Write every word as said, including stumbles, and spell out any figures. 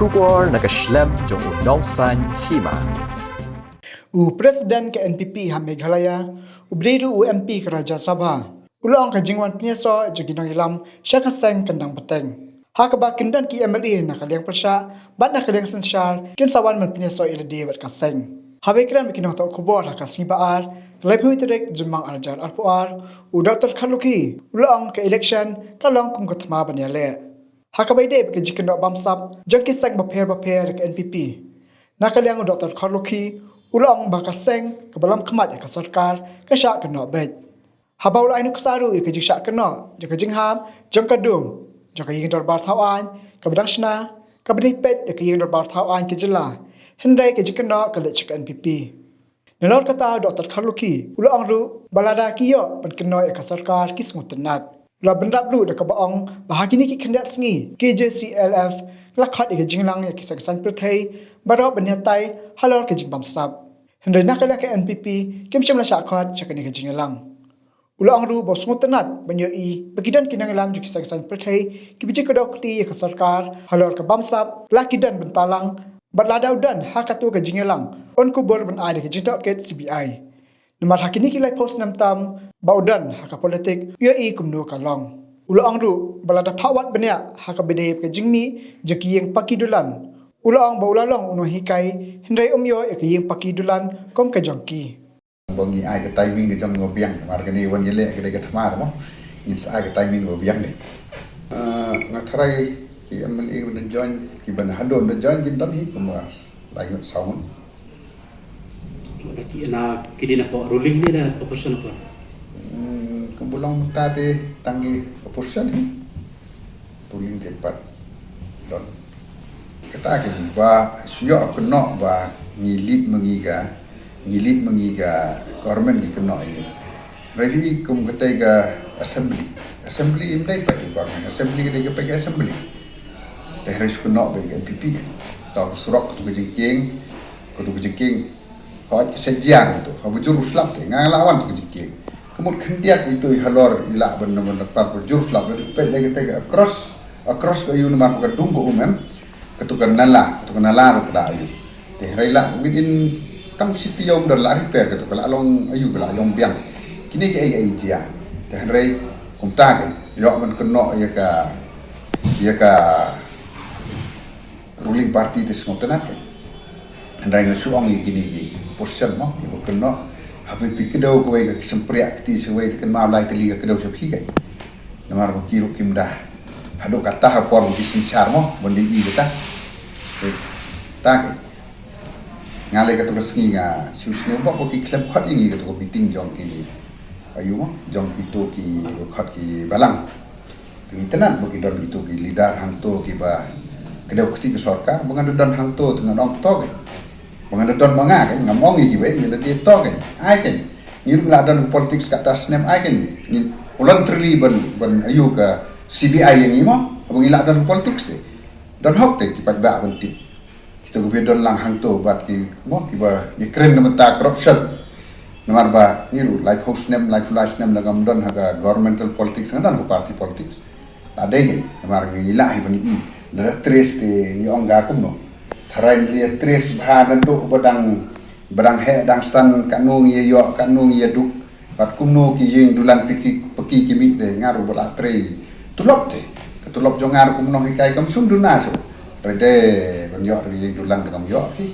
Khubor na ka shlem jong u Nongsaiñ Hima. U President ka N P P ha Meghalaya, u ba dei ruh u M P ka Rajya Sabha, u la ong ka jingwan pynïasoh jong ki nongïalam sha ka seng kan dang bteng, ha kaba kin don ki M L A na ka liang pyrshah bad na ka liang synshar kin sa wan ban pynïasoh ïa lade bad ka seng. Haba kren bad ki nongïathoh khubor ha ka sngi Ba-ar, ka laiphew tarik Jymmang arhajar arphew ar, u Doctor Kharlukhi u la ong ka election ka long kum ka thma ban ïaleh, ha kaba ïadei bad ka jingkynnoh bamsap jong ki seng bapher bapher ka N P P. Na ka liang u Doctor Kharlukhi u la ong ba ka seng kaba lam khmat ïa ka sorkar ka shah kynnoh beit, haba u la ai nuksa ruh ïa ka jingshah kynnoh jong ka jinghap jong ka dum jong ka ïing dorbar thaw aiñ kaba dang shna, kaba dei peit ïa ka ïing dorbar thaw aiñ ka jylla, hynrei ka jingkynnoh ka leit sha ka N P P. Nalor kata u Doctor Kharlukhi u la ong ruh ba lada ki ïoh ban kynnoh ïa ka sorkar ki sngewtynnat. U la bynrap ruh da kaba ong ba ha kine ki khyndiat sngi K J C L F ka la khot ïa ka jingïalang ïa ki seng saiñ pyrthei baroh ban ïatai halor ka jingbamsap, hynrei na ka liang ka N P P kim shym la shah khot sha kane ka jingïalang. U la ong ruh ba u sngewtynnat ban ïohi ba ki don ki nongïalam jong ki seng saiñ pyrthei kiba jingkdew kti ïa ka sorkar halor ka bamsap, la ki don bynta lang, bad lada u don ha kato ka jingïalang un kubur ban ai da ka jingtohkit C B I. Namar ha kine ki laiphew snem tam ba u don ha ka politik, u ïohi kumno ka long. U la ong ruh ba lada phah wad bniah ha kaba ïadei bad ka jingmih jong ki ïing paki dulan, u la ong ba u la long u nonghikai, hynrei um ïoh ïa ka ïing paki dulan kum ka jong ki. Ba ngi ai ka timing ka jong nga biang, namar kane wan ïaleh ka dei ka thma mo. Ngin sa ai ka timing ba biang dei. Ah, nga tharai ki M L A ban join, ki ban haduh ban join kin don hi kumba lai ngut saw ngut. Mata ki na ki dei na pdeng ruling ne na opposition pdeng? Hmm, kumba long mynta te tang ki opposition hi. Ruling te pat don. Kata ki ba shu ïoh kynnoh ba ngi lead ma ngi ka, ngi lead ma ngi ka government ngi kynnoh ïa ngi. Hynrei kum kata ka assembly. Assembly ym dei pat ka government. Assembly ka dei ka pat ka assembly. Te hynrei shu kynnoh ba ka N P P ka. To ka surok, to ka jingkieng, to ka jingkieng. Hooid, ka shet jiang to, haba jur u slap te, nga la wan to ka jingkieng. Ka mut khyndiat ito i halor i lah ban, ban, ban, ban jur u slap, ban peit lei kata ka across, across ka ïu namar ka dung ka um em, kato ka nala, kato ka nala ruh ka da ïu. Te hynrei lah within tang shi taïew ym don la repair kato ka la long ïu ka la long biang. Kine ki ei ei jiang. Te hynrei kumta ka, ïoh ban kynnoh ïa ka, ïa ka ruling party te sngewtynnat ka. Hynrei nga shu ong ïa kine ki opposition mo, ïa ba kynnoh. Haba phi kdew kawei ka ki sympriah kti sha kawei te kynmaw lai tylli ka kdew sha phi ka. Namar ba ki ruh kim da. Haduh katta ha por ba ki synshar mo, ban dei i kata. Te, ta ka. Nga lei kato ka sngi nga shu sngewbok ba ki khlem khot ïa ngi kato ka meeting jong ki, ïu mo, jong kito ki khot ki balang. Te ngi tynnat ba ki don kito ki leader hangto kiba kdew kti ka sorkar, ba ngan da don hangto te ngan ong to ka. Ba ngan da don ma nga ka, ngam ong ïa kiwei, ïa lade to ka. Ai ka. Ngi ruh la don politics kata snem ai ka. Ngi voluntarily ban, ban ïu ka C B I ïa ngi mo, ba ngi la don politics te. Don hok te ki paidbah ban tip. Kito kiba don lang hangto bad ki mo kiba ïakren na bynta corruption. Namar ba ngi ruh laiphew snem, laiphew lai snem la ngam don ha ka governmental politics, nga don ha ka party politics. La dei ngi, namar ngi lah hi ban i. Lada trace te ngi ong ga kumno. Tharai ngi trace bha naduh ba dang, ba dang heh dang san, katno ngi ïa ïoh, katno ngi ïa duk. Bad kumno ki ïing dulan paki, paki ki mih te, nga ruh ba la trei. Tulop te. Ka tulop jong nga ruh kumno hikai kam shym duna shuh. Hynrei de ban ïoh ruh ïing dulan te kam ïoh phi.